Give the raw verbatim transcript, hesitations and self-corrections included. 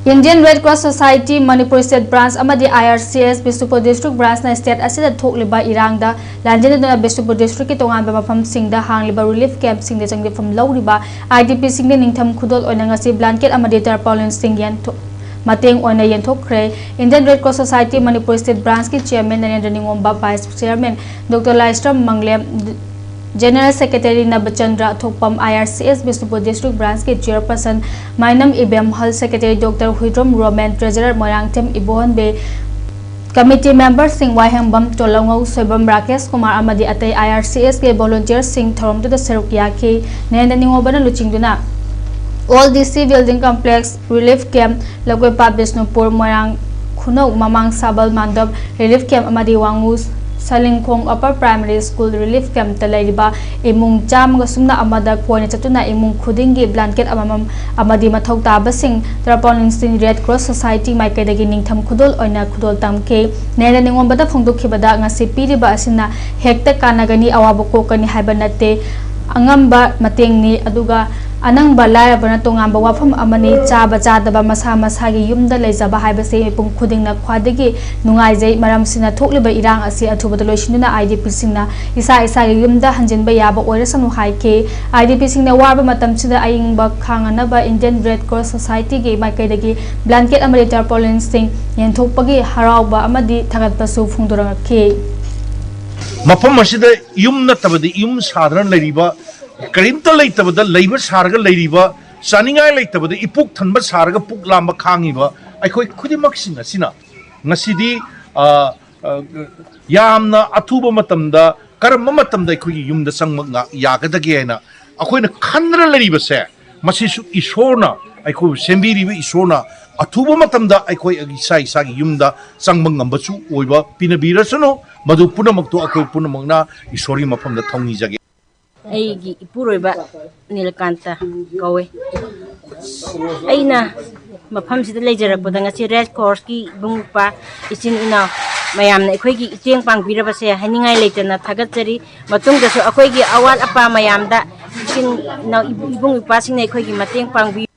Indian Red Cross Society Manipur State Branch ꯑꯃꯗꯤ I R C S Bishnupur District Branchꯅ state ꯑꯁꯤꯗ ꯊꯣꯛꯂꯤꯕ ꯏꯔꯥꯡꯗ ꯂꯥꯟꯖꯦꯟꯅꯗꯨꯅ ꯕꯤꯁꯅꯨꯄꯨꯔ districtꯀꯤ ꯇꯣꯉꯥꯟꯕ ꯃꯐꯝꯁꯤꯡꯗ ꯍꯥꯡꯂꯤꯕ relief campꯁꯤꯡꯗ ꯆꯪꯖꯐꯝ ꯂꯧꯔꯤꯕ I D Pꯁꯤꯡꯗ ꯅꯤꯡꯊꯝ ꯈꯨꯗꯣꯜ ꯑꯣꯏꯅ ꯉꯁꯤ blanket ꯑꯃꯗꯤ tarpaulinꯁꯤꯡ ꯌꯦꯟꯊꯣꯛ ꯃꯇꯦꯡ ꯑꯣꯏꯅ ꯌꯦꯟꯊꯣꯛꯈ꯭ꯔꯦ꯫ Indian Red Cross Society Manipur State Branchꯀꯤ Chairman Narendra Ningomba, Vice Chairman Doctor Laishram Manglem, General Secretary Nabachandra Thokpam, I R C S Bishnupur District Branchꯀꯤ Chairperson Mainam Ibemhal, Secretary Doctor Huidrom Romen, Treasurer Moirangthem Ibohanbi, committee memberꯁꯤꯡ ꯋꯥꯍꯦꯡꯕꯝ ꯇꯣꯂꯧꯉꯧ, ꯁꯣꯏꯕꯝ ꯔꯥꯀꯦꯁ ꯀꯨꯃꯥꯔ ꯑꯃꯗꯤ ꯑꯇꯩ I R C Sꯀꯤ volunteerꯁꯤꯡ ꯊꯧꯔꯝꯗꯨꯗ ꯁꯔꯨꯛ ꯌꯥꯈꯤ꯫ ꯅꯔꯦꯟꯗ꯭ꯔ ꯅꯤꯉꯣꯝꯕꯅ ꯂꯨꯆꯤꯡꯗꯨꯅ Old D C Building Complex, relief camp, ꯂꯧꯀꯣꯏꯄꯥꯠ Bishnupur, ꯃꯣꯏꯔꯥꯡ ꯈꯨꯅꯧ, ꯃꯃꯥꯡ ꯁꯥꯕꯜ ꯃꯥꯟꯗꯞ relief camp ꯑꯃꯗꯤ ꯋꯥꯉꯨ ꯁꯂꯤꯡꯈꯣꯡ Upper Primary School relief campꯇ ꯂꯩꯔꯤꯕ ꯏꯃꯨꯡ ꯆꯥꯝꯃꯒ ꯁꯨꯞꯅ ꯑꯃꯗ ꯈꯣꯏꯅ ꯆꯠꯇꯨꯅ ꯏꯃꯨꯡ ꯈꯨꯗꯤꯡꯒꯤ blanket ꯑꯃꯃꯝ ꯑꯃꯗꯤ ꯃꯊꯧ ꯇꯥꯕꯁꯤꯡ tarpaulinꯁꯤꯡ Red Cross Society ꯃꯥꯏꯀꯩꯗꯒꯤ ꯅꯤꯡꯊꯝ ꯈꯨꯗꯣꯜ ꯑꯣꯏꯅ ꯈꯨꯗꯣꯜ ꯇꯝꯈꯤ꯫ ꯅꯔꯦꯟꯗ꯭ꯔ ꯅꯤꯉꯣꯝꯕꯗ ꯐꯣꯡꯗꯣꯛꯈꯤꯕꯗ ꯉꯁꯤ ꯄꯤꯔꯤꯕ ꯑꯁꯤꯅ ꯍꯦꯛꯇ ꯀꯥꯟꯅꯒꯅꯤ, ꯑꯋꯥꯕ ꯀꯣꯛꯀꯅꯤ ꯍꯥꯏꯕ ꯅꯠꯇꯦ꯫ ꯑꯉꯝꯕ ꯃꯇꯦꯡꯅꯤ, ꯑꯗꯨꯒ ꯑꯅꯪꯕ ꯂꯥꯏꯔꯕꯅ ꯇꯣꯉꯥꯟꯕ ꯋꯥꯐꯝ ꯑꯃꯅꯤ꯫ ꯆꯥꯕ ꯆꯥꯗꯕ ꯃꯁꯥ ꯃꯁꯥꯒꯤ ꯌꯨꯝꯗ ꯂꯩꯖꯕ ꯍꯥꯏꯕꯁꯤ ꯃꯤꯄꯨꯝ ꯈꯨꯗꯤꯡꯅ ꯈ꯭ꯋꯥꯏꯗꯒꯤ ꯅꯨꯡꯉꯥꯏꯖꯩ꯫ ꯃꯔꯝꯁꯤꯅ ꯊꯣꯛꯂꯤꯕ ꯏꯔꯥꯡ ꯑꯁꯤ ꯑꯊꯨꯕꯗ ꯂꯣꯏꯁꯤꯟꯗꯨꯅ I D Pꯁꯤꯡꯅ ꯏꯁꯥ ꯏꯁꯥꯒꯤ ꯌꯨꯝꯗ ꯍꯟꯖꯤꯟꯕ ꯌꯥꯕ ꯑꯣꯏꯔꯁꯅꯨ ꯍꯥꯏꯈꯤ꯫ I D Pꯁꯤꯡꯅ ꯋꯥꯔꯕ ꯃꯇꯝꯁꯤꯗ ꯑꯏꯪꯕ ꯈꯥꯡꯅꯅꯕ Indian Red Cross Societyꯒꯤ ꯃꯥꯏꯀꯩꯗꯒꯤ blanket ꯑꯃꯗꯤ tarpaulinꯁꯤꯡ ꯌꯦꯟꯊꯣꯛꯄꯒꯤ ꯍꯔꯥꯎꯕ ꯑꯃꯗꯤ ꯊꯥꯒꯠꯄꯁꯨ ꯐꯣꯡꯗꯣꯔꯛꯈꯤ꯫ ꯃꯐꯝ ꯑꯁꯤꯗ ꯌꯨꯝ ꯅꯠꯇꯕꯗ ꯌꯨꯝ ꯁꯥꯗꯅ ꯂꯩꯔꯤꯕ, ꯀꯔꯤꯝꯇ ꯂꯩꯇꯕꯗ ꯂꯩꯕ ꯁꯥꯔꯒ ꯂꯩꯔꯤꯕ, ꯆꯥꯅꯤꯡꯉꯥꯏ ꯂꯩꯇꯕꯗ ꯏꯄꯨꯛ ꯊꯟꯕ ꯁꯥꯔꯒ ꯄꯨꯛ ꯂꯥꯝꯕ ꯈꯥꯡꯉꯤꯕ ꯑꯩꯈꯣꯏ ꯈꯨꯗꯤꯡꯃꯛꯁꯤꯡ ꯑꯁꯤꯅ ꯉꯁꯤꯗꯤ, ꯑ, ꯑ, ꯌꯥꯝꯅ ꯑꯊꯨꯕ ꯃꯇꯝꯗ, ꯀꯔꯝꯕ ꯃꯇꯝꯗ ꯑꯩꯈꯣꯏꯒꯤ ꯌꯨꯝꯗ ꯆꯪꯕ ꯉ-, ꯌꯥꯒꯗꯒꯦ ꯍꯥꯏꯅ ꯑꯩꯈꯣꯏꯅ ꯈꯟꯗꯅ ꯂꯩꯔꯤꯕꯁꯦ, ꯃꯁꯤꯁꯨ ꯏꯁꯣꯔꯅ, ꯑꯩꯈꯣꯏꯕꯨ ꯁꯦꯝꯕꯤꯔꯤꯕ ꯏꯁꯣꯔꯅ ꯑꯊꯨꯕ ꯃꯇꯝꯗ ꯑꯩꯈꯣꯏ ꯏꯁꯥ ꯏꯁꯥꯒꯤ ꯌꯨꯝꯗ ꯆꯪꯕ ꯉꯝꯕꯁꯨ ꯑꯣꯏꯕ ꯄꯤꯅꯕꯤꯔꯁꯅꯨ꯫ ꯃꯗꯨ ꯄꯨꯝꯅꯃꯛꯇꯨ ꯑꯩꯈꯣꯏ ꯄꯨꯝꯅꯃꯛꯅ ꯏꯁꯣꯔꯒꯤ ꯃꯐꯝꯗ ꯊꯧꯅꯤꯖꯒꯦ꯫ ꯑꯩꯒꯤ ꯏꯄꯨꯔꯣꯏꯕ ꯅꯤꯂꯀꯥꯟꯇ ꯀꯧꯋꯦ꯫ ꯑꯩꯅ ꯃꯐꯝꯁꯤꯗ ꯂꯩꯖꯔꯛꯄꯗ ꯉꯁꯤ Red Crossꯀꯤ ꯏꯕꯨꯡ ꯏꯄ꯭ꯋꯥ, ꯏꯆꯤꯟ ꯏꯅꯥꯎ ꯃꯌꯥꯝꯅ ꯑꯩꯈꯣꯏꯒꯤ ꯏꯇꯦꯡ ꯄꯥꯡꯕꯤꯔꯕꯁꯦ ꯍꯥꯏꯅꯤꯡꯉꯥꯏ ꯂꯩꯇꯅ ꯊꯥꯒꯠꯆꯔꯤ꯫ ꯃꯇꯨꯡꯗꯁꯨ ꯑꯩꯈꯣꯏꯒꯤ ꯑꯋꯥꯠ ꯑꯄꯥ ꯃꯌꯥꯝꯗ ꯏꯆꯤꯟ ꯏꯅꯥꯎ ꯏꯕꯨꯡ ꯏꯄ꯭ꯋꯥꯁꯤꯡꯅ ꯑꯩꯈꯣꯏꯒꯤ ꯃꯇꯦꯡ ꯄꯥꯡꯕꯤ